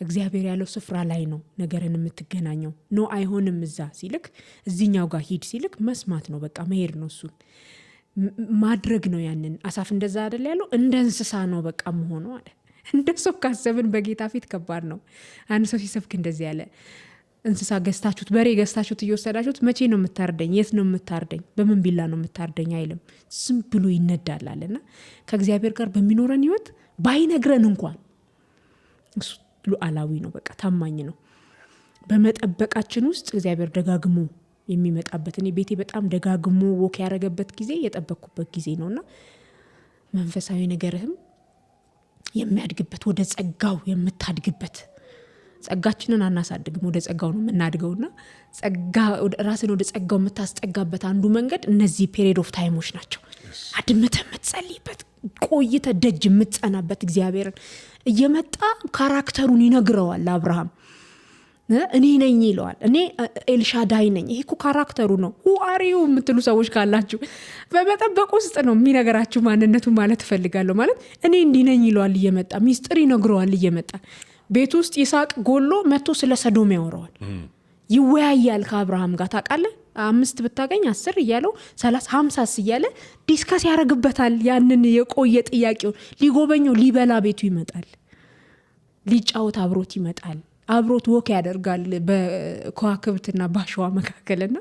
እግዚአብሔር ያለው ስፍራ ላይ ነው ነገርን የምትገናኘው። No፣ አይሆንም እዛ ሲልክ፣ እዚኛው ጋር ሂድ ሲልክ መስማት ነው፣ በቃ መሄድ ነው፣ እሱን ማድረግ ነው። ያንን አሳፍ እንደዛ አይደል ያለው? እንደ እንስሳ ነው በቃ መሆኑ አለ። እንደ ሰው ካሰብን በጌታ ፊት ከባድ ነው። አንድ ሰው ሲሰብክ እንደዚህ ያለ፣ እንስሳ ገዝታችሁት፣ በሬ ገዝታችሁት እየወሰዳችሁት መቼ ነው የምታርደኝ? የት ነው የምታርደኝ? በምን ቢላ ነው የምታርደኝ አይልም። ዝም ብሎ ይነዳላል። እና ከእግዚአብሔር ጋር በሚኖረን ህይወት ባይነግረን እንኳን እሱ ሉዓላዊ ነው፣ በቃ ታማኝ ነው። በመጠበቃችን ውስጥ እግዚአብሔር ደጋግሞ የሚመጣበት፣ እኔ ቤቴ በጣም ደጋግሞ walk ያደረገበት ጊዜ የጠበቅኩበት ጊዜ ነው። እና መንፈሳዊ ነገርህም የሚያድግበት፣ ወደ ጸጋው የምታድግበት፣ ጸጋችንን አናሳድግም፣ ወደ ጸጋው ነው የምናድገውና ጸጋ ራስን ወደ ጸጋው የምታስጠጋበት አንዱ መንገድ እነዚህ period of time ኦች ናቸው። አድምተህ የምትጸልይበት፣ ቆይተህ ደጅ የምትጸናበት፣ እግዚአብሔርን እየመጣ character ኡን ይነግረዋል ለአብርሃም። እኔ ነኝ ይለዋል። እኔ ኤልሻዳይ ነኝ። ይሄ እኮ character ኡ ነው። Who are you የምትሉ ሰዎች ካላችሁ በመጠበቅ ውስጥ ነው የሚነገራችሁ ማንነቱ ማለት እፈልጋለሁ። ማለት እኔ እንዲህ ነኝ ይለዋል እየመጣ፣ ሚስጥር ይነግረዋል እየመጣ። ቤት ውስጥ ይስሐቅ ጎሎ መጥቶ ስለ ሰዶም ያወራዋል። ይወያያል ከአብርሃም ጋር፣ ታውቃለህ። አምስት ብታገኝ 10 እያለው፣ 30 50ስ እያለ discuss ያደርግበታል። ያንን የቆየ ጥያቄውን ሊጎበኘው፣ ሊበላ ቤቱ ይመጣል። ሊጫወት አብሮት ይመጣል። አብሮት walk ያደርጋል በከዋክብትና በአሸዋ መካከልና